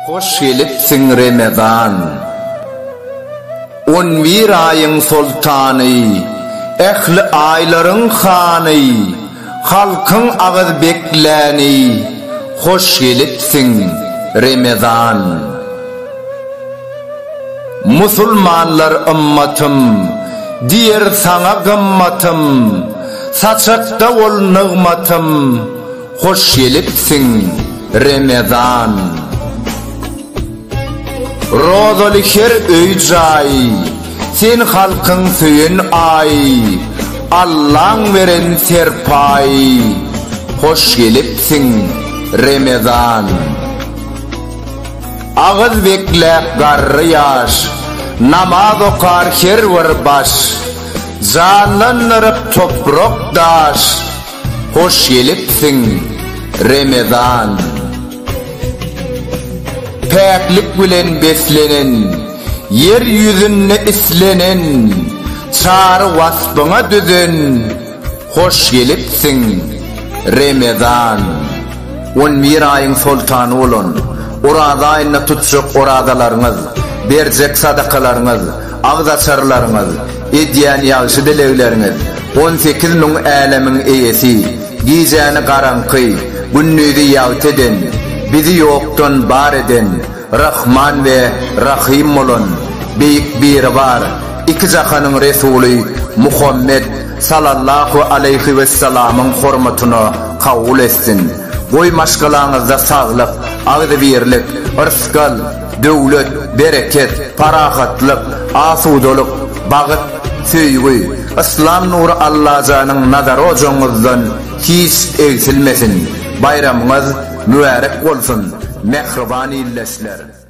Hoş gelipsiň Remezan. On bir aýyň soltany, ähli aýlaryň hany, halkyň agyz bekläni, hoş gelipsiň Remezan. Musulmanlar ymmatym, diýer saňa gymmatym, saçakda bol nygmatym, hoş gelipsiň Remezan. Rozaly her öý-jaýy, sen halkyň söýen aýy, Allaň beren serpaýy, hoş gelipsiň Remezan. Agyz bekläp garry ýaş, Namaz okar her bir baş, Janlandyryp toprak daş, Hoş gelipsiň, Remezan. Päklik bilen beslenen, Ýer ýüzünde islenen, Çary waspyňa düzen, Hoş gelipsiň, Remezan! On bir aýyň soltany bolan, Oraza aýynda tutjak orazalaryňyz, berjek sadakalaryňyz, agyz açarlaryňyz, edýän ýagşy dilegleriňiz 18 müň älemiň eýesi, gijäni garaňky, gündizi ýagty eden, bizi ýokdan bar eden, Rahman we Rahym bolan, Beýik Biribar, iki jahanyň Resuly Muhammet Salallahu aleýhi wessalamyň hormatyna kabul etsin. Goý maşgalaňyzda saglyk, agzybirlik, yrsgal, döwlet, bereket, parahatlyk, asudalyk, bagyt, söýgi, yslam nury Allajanyň nazary ojagyňyzdan hiç egsilmesin. Baýramyňyz mübärek bolsun, mähriban ildeşler!